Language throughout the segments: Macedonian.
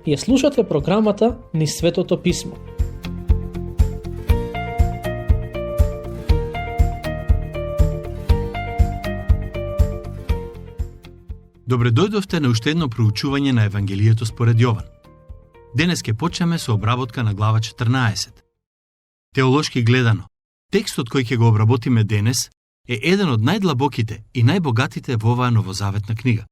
Ја слушате програмата Низ Светото Писмо. Добре дојдовте на уште едно проучување на Евангелието според Јован. Денес ќе почнеме со обработка на глава 14. Теолошки гледано, текстот кој ќе го обработиме денес е еден од најдлабоките и најбогатите во оваа новозаветна книга.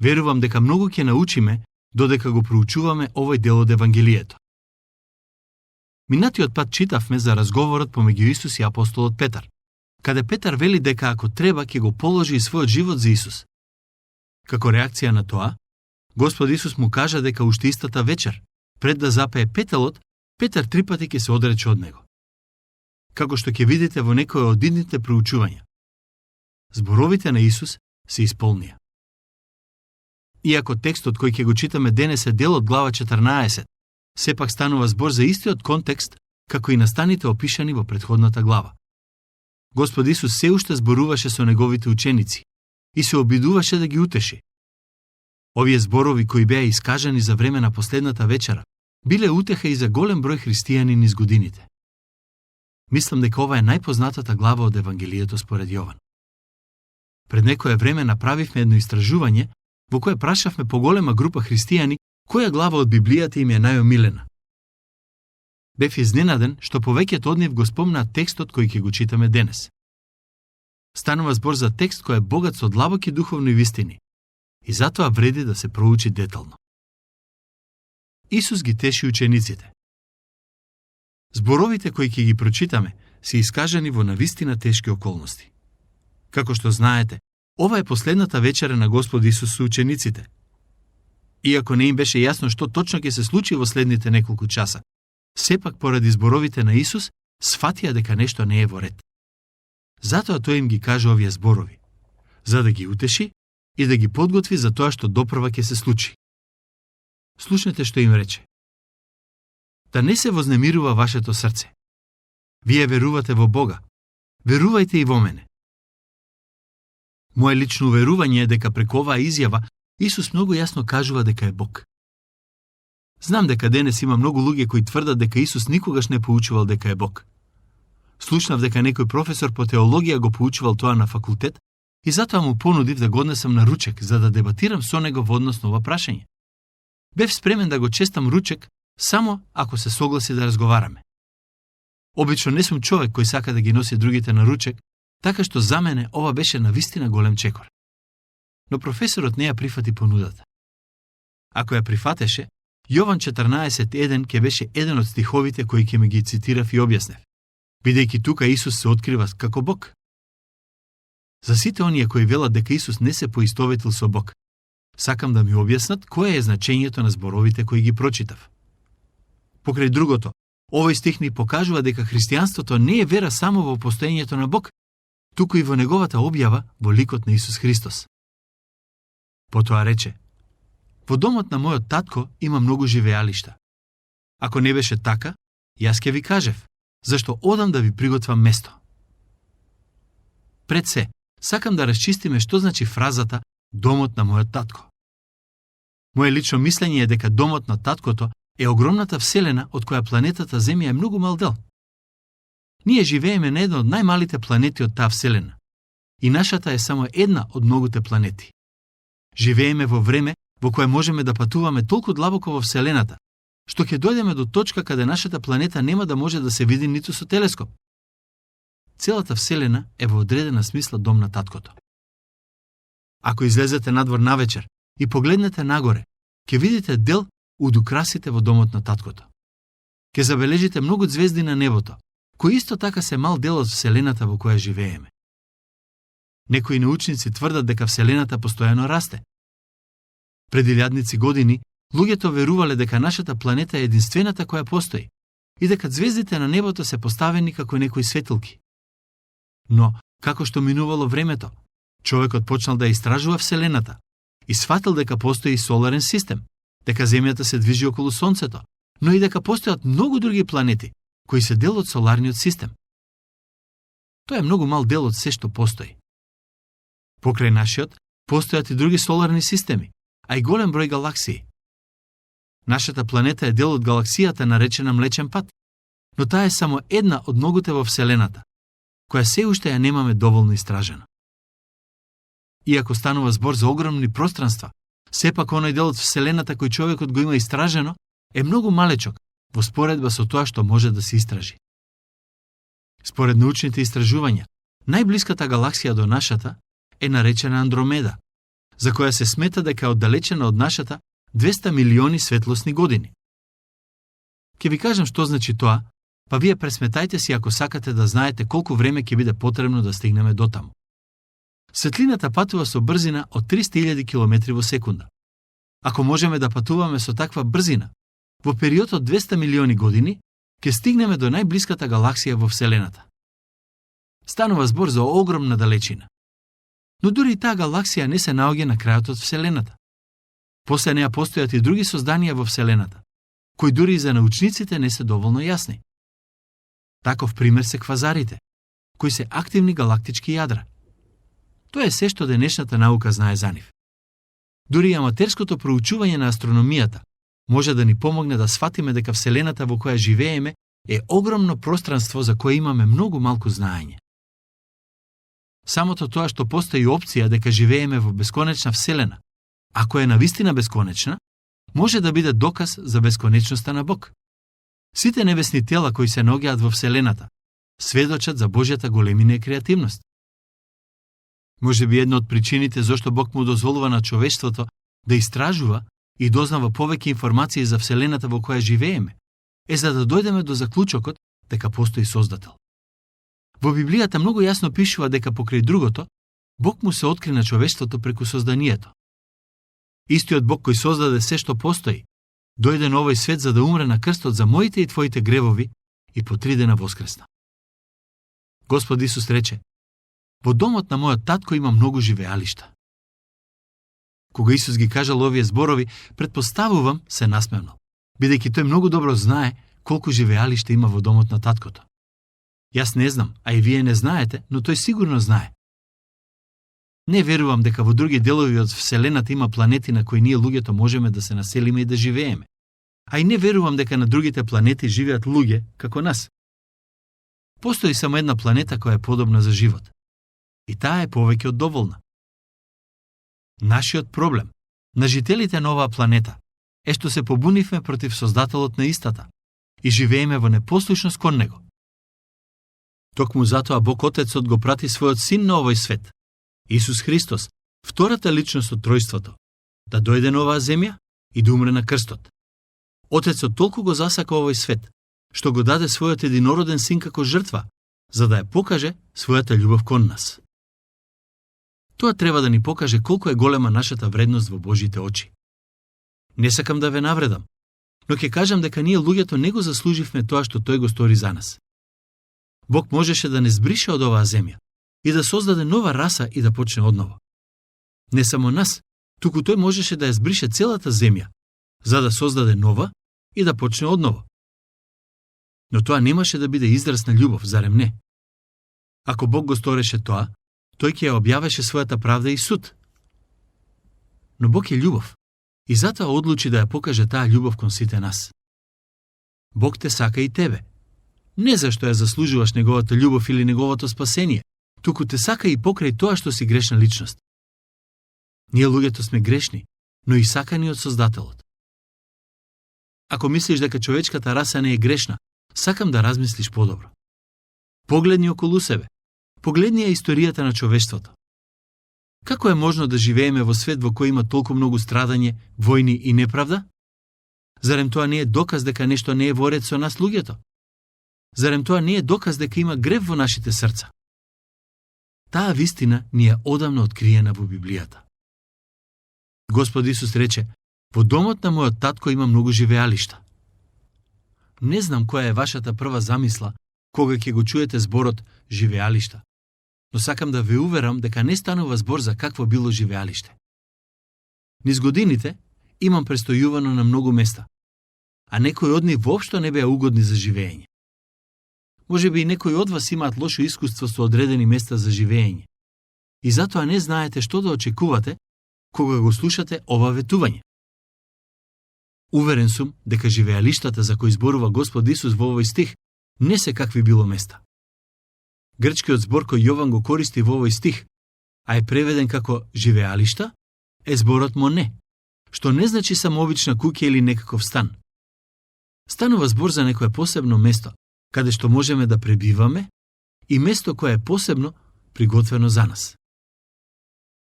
Верувам дека многу ќе научиме додека го проучуваме овој дел од Евангелието. Минатиот пат читавме за разговорот помеѓу Исус и апостолот Петар, каде Петар вели дека ако треба ќе го положи и својот живот за Исус. Како реакција на тоа, Господ Исус му кажа дека уште истата вечер, пред да запее петелот, Петар 3 пати ќе се одрече од него. Како што ќе видите во некој од идните проучувања, зборовите на Исус се исполнија. Иако текстот кој ќе го читаме денес е дел од глава 14, сепак станува збор за истиот контекст како и настаните опишани во претходната глава. Господ Исус се уште зборуваше со неговите ученици и се обидуваше да ги утеши. Овие зборови кои беа искажани за време на последната вечера биле утеха и за голем број христијани низ годините. Мислам дека ова е најпознатата глава од Евангелието според Јован. Пред некое време направивме едно истражување во кое прашавме поголема група христијани која глава од Библијата им е најомилена. Бев изненаден што повеќето од нив го спомнаат текстот кој ќе го читаме денес. Станува збор за текст кој е богат со длабоки духовни вистини и затоа вреди да се проучи детално. Исус ги теши учениците. Зборовите кои ќе ги прочитаме се искажани во навистина тешки околности. Како што знаете, ова е последната вечера на Господ Исус со учениците. Иако не им беше јасно што точно ќе се случи во следните неколку часа, сепак поради зборовите на Исус, сфатија дека нешто не е во ред. Затоа тој им ги каже овие зборови, за да ги утеши и да ги подготви за тоа што допрва ќе се случи. Слушнете што им рече. Да не се вознемирува вашето срце. Вие верувате во Бога. Верувајте и во мене. Моje лично уверување е дека преку оваа изјава Исус многу јасно кажува дека е Бог. Знам дека денес има многу луѓе кои тврдат дека Исус никогаш не поучувал дека е Бог. Слушнав дека некој професор по теологија го поучувал тоа на факултет и затоа му понудив да го однесам на ручек за да дебатирам со него во однос на ова прашање. Бев спремен да го честам ручек само ако се согласи да разговараме. Обично не сум човек кој сака да ги носи другите на ручек, така што за мене ова беше навистина голем чекор. Но професорот не ја прифати понудата. Ако ја прифатеше, Јован 14.1 ќе беше еден од стиховите кои ќе ми ги цитирав и објаснев, бидејќи тука Исус се открива како Бог. За сите оние кои велат дека Исус не се поистоветил со Бог, сакам да ми објаснат кое е значењето на зборовите кои ги прочитав. Покрај другото, овој стих ни покажува дека христијанството не е вера само во постоењето на Бог, туку и во неговата објава во ликот на Исус Христос. Потоа рече: во домот на мојот татко има многу живеалишта. Ако не беше така, јас ќе ви кажев, зашто одам да ви приготвам место. Пред се, сакам да расчистиме што значи фразата домот на мојот татко. Моje лично мислење е дека домот на таткото е огромната вселена од која планетата Земја е многу мал дел. Ние живееме на една од најмалите планети од таа вселена и нашата е само една од многуте планети. Живееме во време во кое можеме да патуваме толку длабоко во вселената, што ќе дојдеме до точка каде нашата планета нема да може да се види ниту со телескоп. Целата вселена е во одредена смисла дом на таткото. Ако излезете надвор навечер и погледнете нагоре, ќе видите дел од украсите во домот на таткото. Ќе забележите многу ѕвезди на небото, кои исто така се мал дел од вселената во која живееме. Некои научници тврдат дека вселената постојано расте. Пред илјадници години, луѓето верувале дека нашата планета е единствената која постои и дека ѕвездите на небото се поставени како некои светилки. Но, како што минувало времето, човекот почнал да истражува вселената и сфатил дека постои соларен систем, дека Земјата се движи околу Сонцето, но и дека постојат многу други планети, кои се дел од соларниот систем. Тоа е многу мал дел од се што постои. Покрај нашиот, постојат и други соларни системи, а и голем број галаксии. Нашата планета е дел од галаксијата наречена Млечен пат, но таа е само една од многуте во Вселената, која се уште ја немаме доволно истражена. Иако станува збор за огромни пространства, сепак оној дел од Вселената кој човекот го има истражено е многу малечок во споредба со тоа што може да се истражи. Според научните истражувања, најблиската галаксија до нашата е наречена Андромеда, за која се смета дека е оддалечена од нашата 200 милиони светлосни години. Ке ви кажам што значи тоа, па вие пресметајте си ако сакате да знаете колку време ќе биде потребно да стигнеме дотаму. Светлината патува со брзина од 300.000 км во секунда. Ако можеме да патуваме со таква брзина, во период од 200 милиони години, ќе стигнеме до најблиската галаксија во Вселената. Станува збор за огромна далечина. Но дури и таа галаксија не се наоѓа на крајот од Вселената. После неа постојат и други созданија во Вселената, кои дури и за научниците не се доволно јасни. Таков пример се квазарите, кои се активни галактички јадра. Тоа е се што денешната наука знае за нив. Дури и аматерското проучување на астрономијата може да ни помогне да сфатиме дека Вселената во која живееме е огромно пространство за кое имаме многу малку знаење. Самото тоа што постои опција дека живееме во бесконечна Вселена, ако е навистина бесконечна, може да биде доказ за бесконечноста на Бог. Сите небесни тела кои се наоѓаат во Вселената сведочат за Божјата големина и креативност. Може би една од причините зашто Бог му дозволува на човештвото да истражува и дознава повеќе информации за Вселената во која живееме, е за да дојдеме до заклучокот дека постои Создател. Во Библијата многу јасно пишува дека покрај другото, Бог му се откри на човештвото преку созданието. Истиот Бог кој создаде се што постои, дојде на овој свет за да умре на крстот за моите и твоите гревови и по 3 дена воскресна. Господ Исус рече: "Во домот на мојот татко има многу живеалишта." Кога Исус ги кажал овие зборови, претпоставувам се насмевнал, бидејќи тој многу добро знае колку живеалишта има во домот на таткото. Јас не знам, а и вие не знаете, но тој сигурно знае. Не верувам дека во други делови од Вселената има планети на кои ние луѓето можеме да се населиме и да живееме. А и не верувам дека на другите планети живеат луѓе како нас. Постои само една планета која е подобна за живот. И таа е повеќе од доволна. Нашиот проблем, на жителите на оваа планета, е што се побунивме против Создателот на истата и живееме во непослушност кон Него. Токму затоа Бог Отецот го прати својот син на овој свет, Исус Христос, втората личност од тројството, да дојде на оваа земја и да умре на крстот. Отецот толку го засака овој свет, што го даде својот единороден син како жртва, за да ја покаже својата љубов кон нас. Тоа треба да ни покаже колку е голема нашата вредност во Божите очи. Не сакам да ве навредам, но ќе кажам дека ние луѓето не го заслуживме тоа што тој го стори за нас. Бог можеше да не збрише од оваа земја и да создаде нова раса и да почне одново. Не само нас, туку тој можеше да ја збрише целата земја, за да создаде нова и да почне одново. Но тоа немаше да биде израз на љубов, зарем не? Ако Бог го стореше тоа, тој ќе ја објавеше својата правда и суд. Но Бог е љубов и затоа одлучи да ја покаже таа љубов кон сите нас. Бог те сака и тебе. Не зашто ја заслужуваш неговата љубов или неговото спасение, туку те сака и покрај тоа што си грешна личност. Ние луѓето сме грешни, но и сакани од Создателот. Ако мислиш дека човечката раса не е грешна, сакам да размислиш подобро. Погледни околу себе. Погледни ја историјата на човештвото. Како е можно да живееме во свет во кој има толку многу страдање, војни и неправда? Зарем тоа не е доказ дека нешто не е во ред со нас луѓето? Зарем тоа не е доказ дека има грев во нашите срца? Таа вистина ни е одамна откриена во Библијата. Господ Исус рече: "Во домот на мојот татко има многу живеалишта." Не знам која е вашата прва замисла кога ќе го чуете зборот живеалишта, но сакам да ве уверам дека не станува збор за какво било живеалиште. Низ годините имам престојувано на многу места, а некои од нив воопшто не беа угодни за живеење. Може би и некои од вас имаат лошо искуство со одредени места за живеење и затоа не знаете што да очекувате кога го слушате ова ветување. Уверен сум дека живеалиштата за кои зборува Господ Исус во овој стих не се какви било места. Грчкиот збор кој Јован го користи во овој стих, а е преведен како живеалишта, е зборот моне, што не значи само обична куќа или некаков стан. Станува збор за некое посебно место, каде што можеме да пребиваме и место кое е посебно приготвено за нас.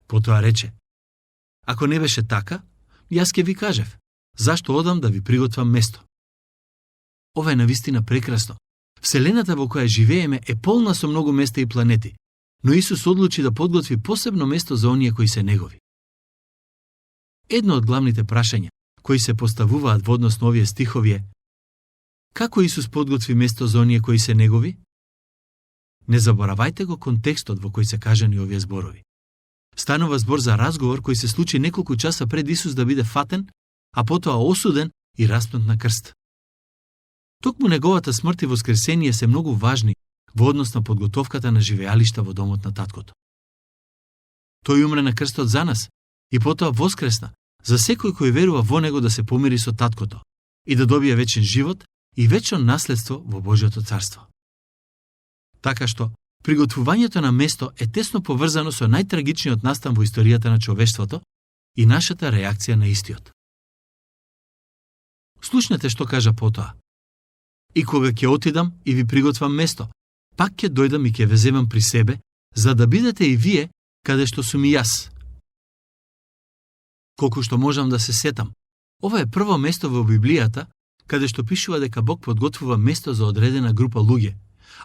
Потоа рече: ако не беше така, јас ќе ви кажев, зашто одам да ви приготвам место. Ова е навистина прекрасно. Вселената во која живееме е полна со многу места и планети, но Исус одлучи да подготви посебно место за оние кои се негови. Едно од главните прашања кои се поставуваат во однос на овие стихови е: како Исус подготви место за оние кои се негови? Не заборавајте го контекстот во кој се кажани овие зборови. Станува збор за разговор кој се случи неколку часа пред Исус да биде фатен, а потоа осуден и распнат на крст. Токму неговата смрт и воскресение се многу важни во однос на подготовката на живеалишта во домот на таткото. Тој умре на крстот за нас и потоа воскресна за секој кој верува во него да се помири со таткото и да добие вечен живот и вечно наследство во Божјото царство. Така што, приготвувањето на место е тесно поврзано со најтрагичниот настан во историјата на човештвото и нашата реакција на истиот. Слушнете што кажа потоа: и кога ќе отидам и ви приготвам место, пак ќе дојдам и ќе ве земам при себе, за да бидете и вие каде што сум и јас. Колку што можам да се сетам, ова е прво место во Библијата каде што пишува дека Бог подготвува место за одредена група луѓе,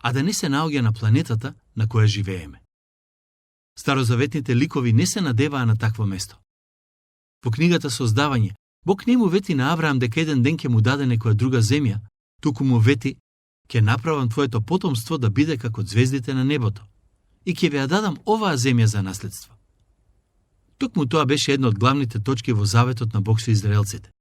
а да не се наоѓа на планетата на која живееме. Старозаветните ликови не се надеваа на такво место. Во книгата Создавање, Бог не му вети на Авраам дека еден ден ќе му даде некоја друга земја, туку му вети: ќе направам твоето потомство да биде како звездите на небото и ќе ви ја дадам оваа земја за наследство. Токму тоа беше една од главните точки во заветот на Бог со израелците.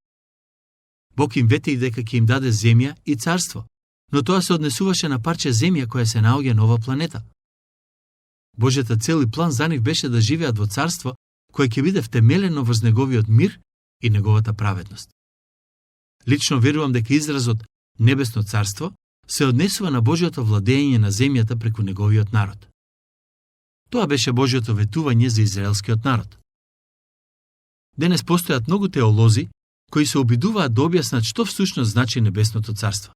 Бог им вети и дека ќе им даде земја и царство, но тоа се однесуваше на парче земја која се наоѓа на ова планета. Божјата цел и план за нив беше да живеат во царство кое ќе биде втемелено врз неговиот мир и неговата праведност. Лично верувам дека изразот небесно царство се однесува на Божјото владење на земјата преку неговиот народ. Тоа беше Божјото ветување за израелскиот народ. Денес постојат многу теолози кои се обидуваат да објаснат што всушност значи небесното царство.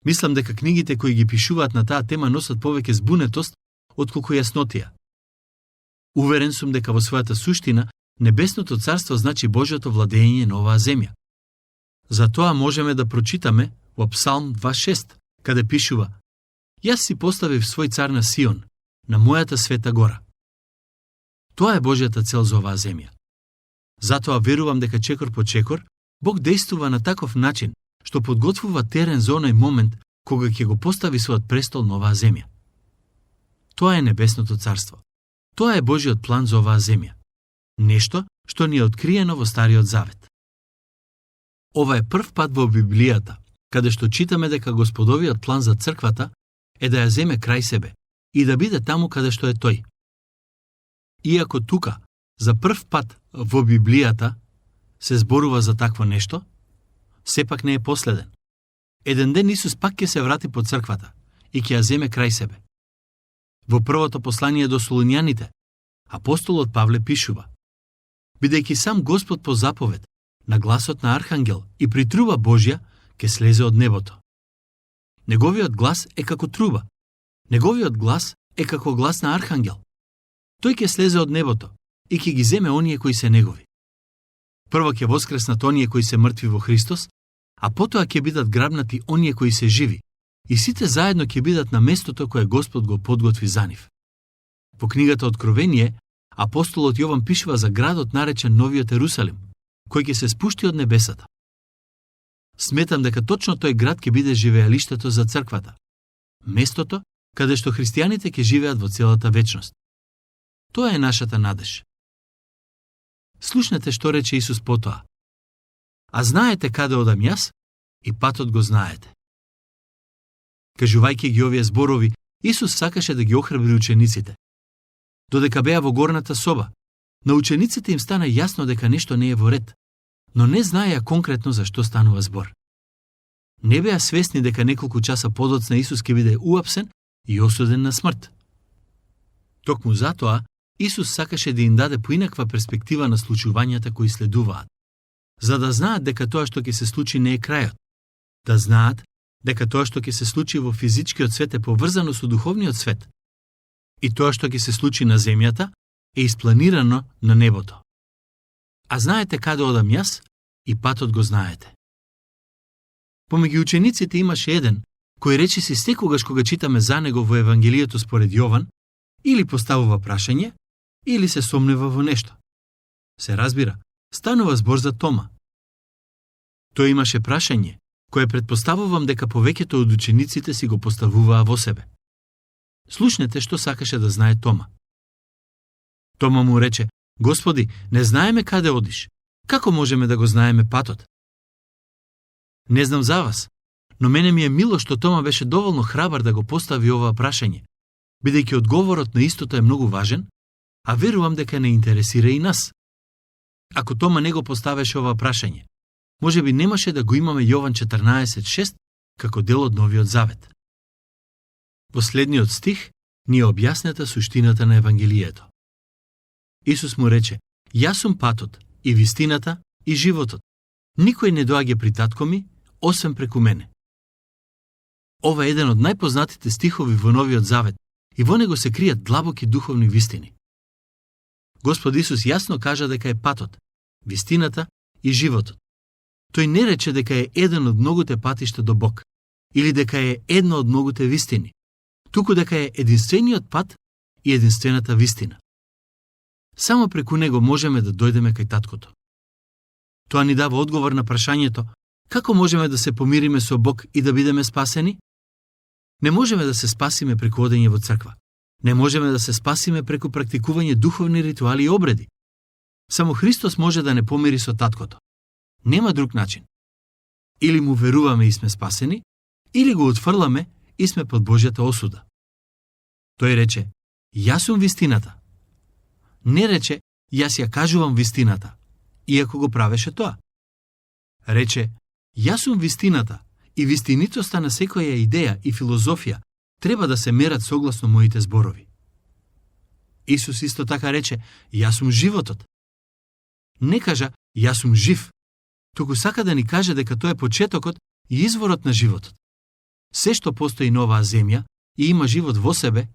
Мислам дека книгите кои ги пишуваат на таа тема носат повеќе збунетост отколку јаснотија. Уверен сум дека во својата суштина небесното царство значи Божјото владење на оваа земја. Затоа можеме да прочитаме во Псалм 2:6, каде пишува: јас си поставив свој цар на Сион, на мојата света гора. Тоа е Божјата цел за оваа земја. Затоа верувам дека чекор по чекор Бог дејствува на таков начин што подготвува терен за оној момент кога ќе го постави својот престол на оваа земја. Тоа е небесното царство. Тоа е Божјиот план за оваа земја. Нешто што ни е откриено во Стариот Завет. Ова е прв пат во Библијата каде што читаме дека Господовиот план за црквата е да ја земе крај себе и да биде таму каде што е тој. Иако тука, за прв пат во Библијата, се зборува за такво нешто, сепак не е последен. Еден ден Исус пак ќе се врати по црквата и ќе ја земе крај себе. Во првото послание до Солуњаните, апостолот Павле пишува: бидејќи сам Господ по заповед, на гласот на архангел и при труба Божја, ќе слезе од небото. Неговиот глас е како труба. Неговиот глас е како глас на архангел. Тој ќе слезе од небото и ќе ги земе оние кои се негови. Прво ќе воскреснат оние кои се мртви во Христос, а потоа ќе бидат грабнати оние кои се живи, и сите заедно ќе бидат на местото кое Господ го подготви за нив. Во книгата Откровение, апостолот Јован пишува за градот наречен Новиот Ерусалим, кој ќе се спушти од небесата. Сметам дека точно тој град ќе биде живеалиштето за црквата, местото каде што христијаните ќе живеат во целата вечност. Тоа е нашата надеж. Слушнете што рече Исус потоа: а знаете каде одам јас и патот го знаете. Кажувајќи ги овие зборови, Исус сакаше да ги охрабри учениците. Додека беа во горната соба, на учениците им стана јасно дека нешто не е во ред, но не знаеа конкретно за што станува збор. Не беа свесни дека неколку часа подоцна Исус ќе биде уапсен и осуден на смрт. Токму затоа, Исус сакаше да им даде поинаква перспектива на случувањата кои следуваат, за да знаат дека тоа што ќе се случи не е крајот, да знаат дека тоа што ќе се случи во физичкиот свет е поврзано со духовниот свет и тоа што ќе се случи на земјата е испланирано на небото. А знаете каде одам јас и патот го знаете. Помеѓу учениците имаше еден кој речиси секогаш кога читаме за него во Евангелието според Јован, или поставува прашање, или се сомнева во нешто. Се разбира, станува збор за Тома. Тој имаше прашање, кое предпоставувам дека повеќето од учениците си го поставуваа во себе. Слушнете што сакаше да знае Тома. Тома му рече: Господи, не знаеме каде одиш. Како можеме да го знаеме патот? Не знам за вас, но мене ми е мило што Тома беше доволно храбар да го постави оваа прашање, бидејќи одговорот на истото е многу важен, а верувам дека не интересира и нас. Ако Тома не го поставеше оваа прашање, може би немаше да го имаме Јован 14:6 како дел од Новиот Завет. Последниот стих ни е објаснета суштината на Евангелието. Исус му рече: Јас сум патот и вистината и животот. Никој не доаѓа при татко ми, освен преку мене. Ова е еден од најпознатите стихови во Новиот Завет и во него се кријат длабоки духовни вистини. Господ Исус јасно кажа дека е патот, вистината и животот. Тој не рече дека е еден од многуте патишта до Бог, или дека е една од многуте вистини, туку дека е единствениот пат и единствената вистина. Само преку него можеме да дојдеме кај таткото. Тоа ни дава одговор на прашањето: како можеме да се помириме со Бог и да бидеме спасени? Не можеме да се спасиме преку одење во црква. Не можеме да се спасиме преку практикување духовни ритуали и обреди. Само Христос може да не помири со таткото. Нема друг начин. Или му веруваме и сме спасени, или го отфрламе и сме под Божјата осуда. Тој рече: Јас сум вистината. Не рече: Јас ја кажувам вистината, иако го правеше тоа. Рече: Јас сум вистината и вистинитоста на секоја идеја и филозофија треба да се мерат согласно моите зборови. Исус исто така рече: Јас сум животот. Не кажа: Јас сум жив, туку сака да ни каже дека тој е почетокот и изворот на животот. Се што постои на оваа земја и има живот во себе,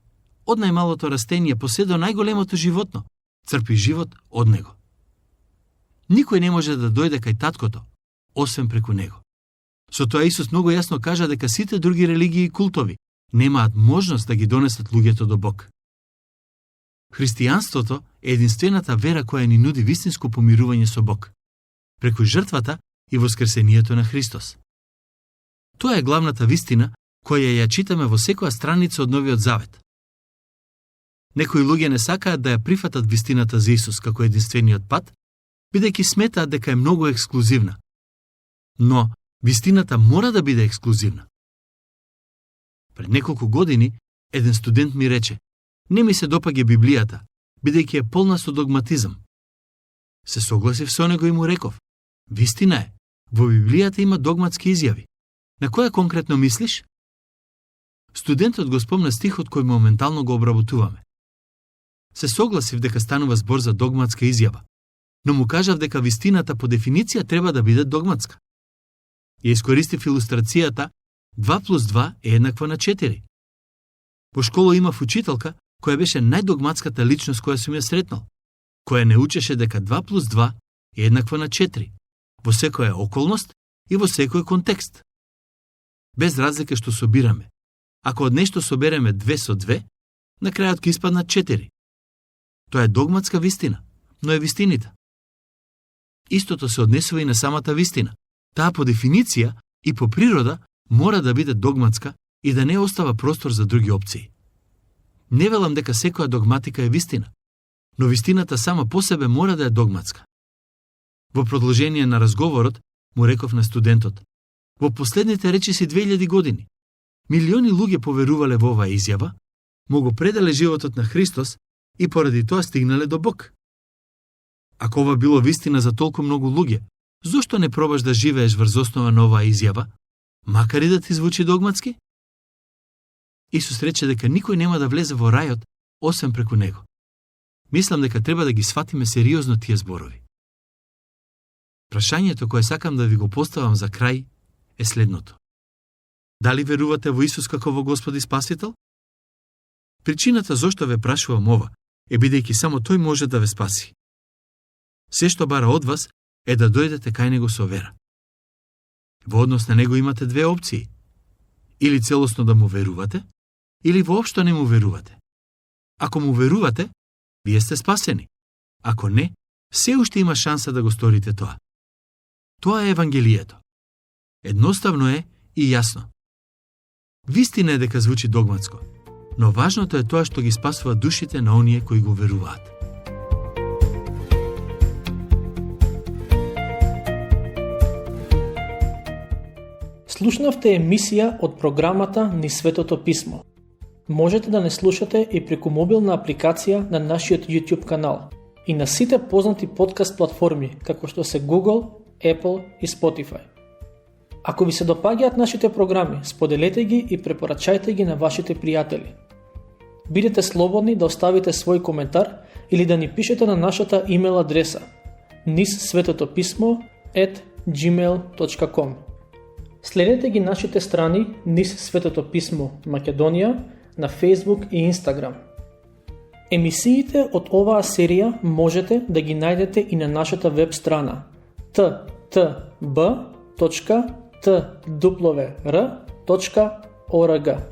од најмалото растение по се до најголемото животно, црпи живот од него. Никој не може да дојде кај таткото, освен преку него. Со тоа Исус многу јасно кажа дека сите други религии и култови немаат можност да ги донесат луѓето до Бог. Христијанството е единствената вера која ни нуди вистинско помирување со Бог, преку жртвата и воскресението на Христос. Тоа е главната вистина која ја читаме во секоја страница од Новиот Завет. Некои луѓе не сакаат да ја прифатат вистината за Исус како единствениот пат, бидејќи сметаат дека е многу ексклузивна. Но вистината мора да биде ексклузивна. Пред неколку години еден студент ми рече: не ми се допаѓа Библијата, бидејќи е полна со догматизам. Се согласив со него и му реков: вистина е, во Библијата има догматски изјави. На која конкретно мислиш? Студентот го спомна стихот кој моментално го обработуваме. Се согласив дека станува збор за догматска изјава, но му кажав дека вистината по дефиниција треба да биде догматска. Ја искористив илустрацијата 2 плюс 2 е еднакво на 4. Во школа имав учителка која беше најдогматската личност која сум ја сретнал, која не учеше дека 2 плюс 2 е еднакво на 4, во секоја околност и во секој контекст. Без разлика што собираме. Ако од нешто собереме 2 со 2, на крајот ќе испаднат 4. Тоа е догматска вистина, но е вистинита. Истото се однесува и на самата вистина. Таа по дефиниција и по природа мора да биде догматска и да не остава простор за други опции. Не велам дека секоја догматика е вистина, но вистината сама по себе мора да е догматска. Во продолжение на разговорот му реков на студентот: во последните речиси 2000 години, милиони луѓе поверувале во оваа изјава, му го пределе животот на Христос и поради тоа стигнале до Бог. Ако ова било вистина за толку многу луѓе, Зошто не пробаш да живееш врз основа на оваа изјава, макар и да ти звучи догматски? Исус рече дека никој нема да влезе во рајот, освен преку него. Мислам дека треба да ги сватиме сериозно тие зборови. Прашањето кое сакам да ви го поставам за крај е следното. Дали верувате во Исус како во Господ и Спасител? Причината зошто ве прашувам ова е бидејќи само тој може да ве спаси. Се што бара од вас е да дојдете кај него со вера. Во однос на него имате две опции. Или целосно да му верувате, или воопшто не му верувате. Ако му верувате, вие сте спасени. Ако не, се уште има шанса да го сторите тоа. Тоа е Евангелието. Едноставно е и јасно. Вистина е дека звучи догматско, но важното е тоа што ги спасува душите на оние кои го веруваат. Слушнавте емисија од програмата Ни Светото Писмо. Можете да не слушате и преку мобилна апликација на нашиот YouTube канал и на сите познати подкаст платформи, како што се Google, Apple и Spotify. Ако ви се допаѓаат нашите програми, споделете ги и препорачајте ги на вашите пријатели. Бидете слободни да оставите свој коментар или да ни пишете на нашата имейл адреса nissvetotopисmo@gmail.com. Следете ги нашите страни Низ Светото Писмо Македонија на Facebook и Instagram. Емисиите од оваа серија можете да ги најдете и на нашата веб страна ttb.twr.org.